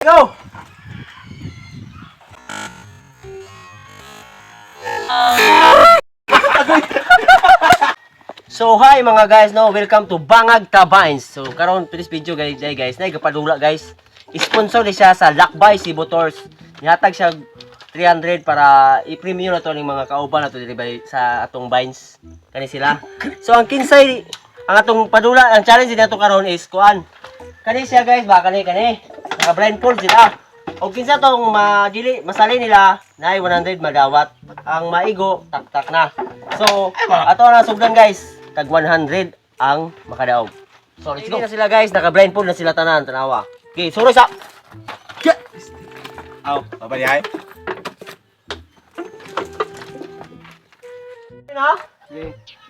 Go! So hi mga guys, no, welcome to Bangag Tabines. So karon for this video guys, day guys, nay gapadula guys. Sponsor ni siya sa Lakbay Cebu Tours. Nihatag siya 300 para i-premium na to ning mga kauban na to diri bay sa atong Vines. Kani sila. So ang kinsay ang atong padula, ang challenge din ato karon is kuan. Kani siya guys, ba kani kani. Naka blindfold sila. O kinsa tong madili masali nila naay 100 madawat. Ang maigo taktak na. So, ato na sugdan guys, tag 100 ang makadaog. So, let's go. Na sila guys, naka blindfold na sila tanan, tanawa. Okay, suroy sa. Aw, babalay. Na?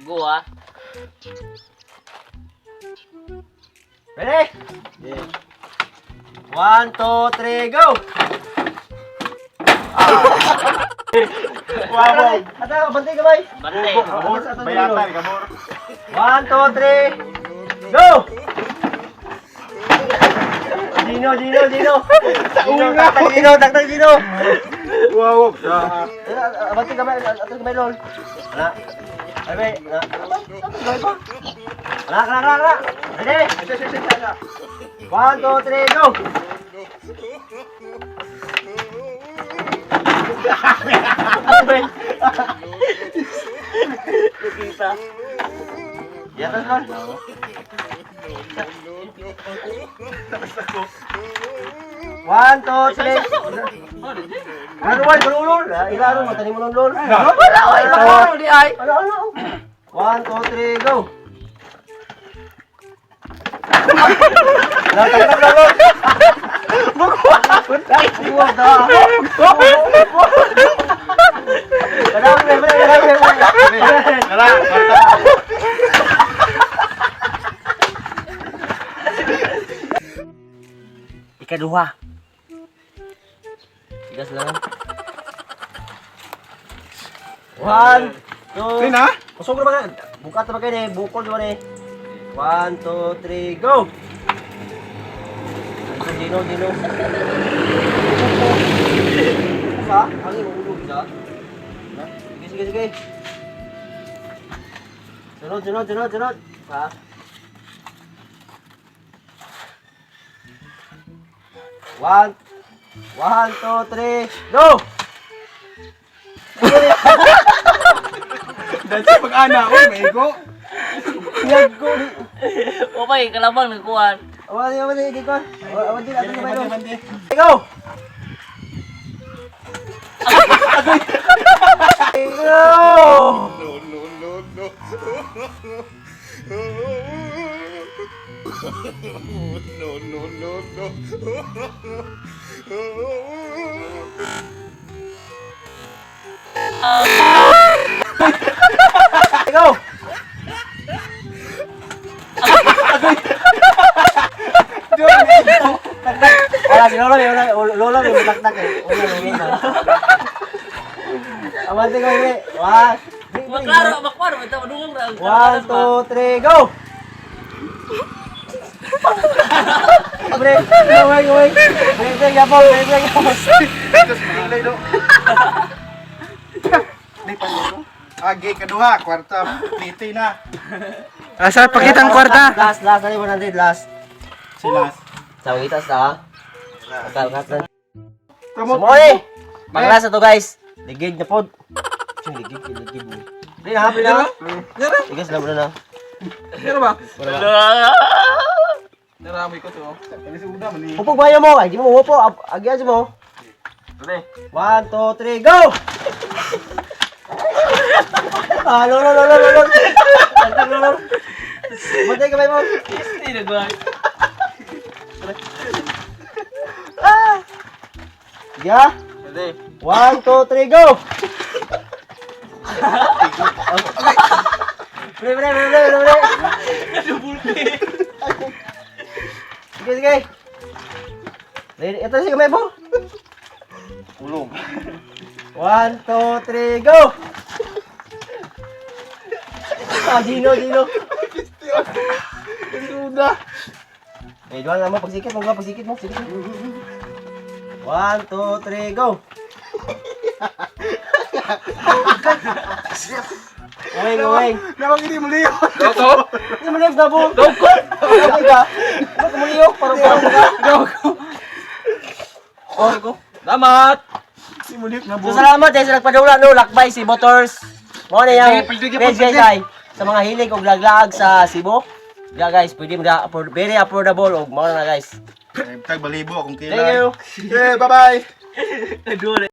Go ah. Ready? One, two, three, go! Wow. Ata, bantay ka bay. Bantay. Kabor, bayatan, kabor. One, two, three, go! Gino, Gino, Gino! Gino, taktak Gino, taktak Gino! Wow. Abante ka ba? Ato ka ba, Lol? Wala. Ay, bay. Wala. Ato ka ba? Wala, wala, wala, wala. Ready? One, two, three, go! Ano ba yun? Kita. Yatas, Lol. One, two, three. Ano ba? Lol, lol. Ilaro mo, tanim mo ng lol. Wala oy, wala di ay. Ano, ano? One, two, three, go! Lang, lang, lang, lang. Buwa ta. Kadami, kadami, kadami. Tara, kwarta. Ikaduha. Tigas lang. One, two, Three na? Kusog na ba kayo? Bukat na ba kayo eh? Bukol di ba eh? One, two, three, go! Ito, Gino, Gino. Sa? Ang iyong ulo, isa? Sige, sige, sige. Sunod, sunod, sunod, sunod. Ha? One, one, two, three, go! Dahil sa pag-ana, oy, maigo. Yago ni. Okay, kalabang nagkuhan. Awan, awan, awan, awan, awan, awan, awan, Bandi, bandi. Go! Go! No, no, no, no. No, no, no, no. Go! Wala, lolo, lolo, lolo, may taktak eh. Wala, lolo na. Abante ko, hindi. One, Maklaro, maklaro, ito madungog ra. one, two, three, go! Pre, gawin, gawin. Pre, pre, gapon, pre, pre, gapon. Diyos, mailay do. Di pa do. Agi, kaduha, kwarta, pliti na. Asa, pakita ang kwarta. Last, last, last, 100, last. Silas. Sa itas na, ha? Kalkat na. Kamot. Sumoy! Panglas na to guys. Ligid na pod. Sing ligid, ligid mo. Pre na, pre na. Igas lang na. Pero ba? Wala ba? Narami ko to. Kali sa una, mani. Upo bayo mo, ay di mo upo, agyas mo. One, two, three, go! Ah, lolo, lolo, lolo. Tantang lolo. Matay kamay mo. Hindi nagkuhan. Yeah. One, two, three, go! Pre, pre, pre, pre, pre, pre. Sige, sige. Ready? Ito si kamay mo. Ulong. One, two, three, go! Ah, Gino, Gino. Kali sa una. Eh, duha na mo, pagsikit mo, pagsikit mo, pagsikit mo. One, two, three, go! Uwing, uwing. Nawang hindi mo liyo. Doko. Hindi mo liyo na po. Doko! Doko ka. Doko mo liyo. Parang parang ka. Doko. Doko. Salamat. Hindi mo liyo na So salamat eh sa nagpadula no, Lakbay Cebu Tours. Mao na yung page guys ay sa mga hilig og laglaag sa Cebu. Yeah guys, pwede mo na very affordable og mao na guys. Tag balibo akong Thank you. Yeah, bye-bye. Nagduwa.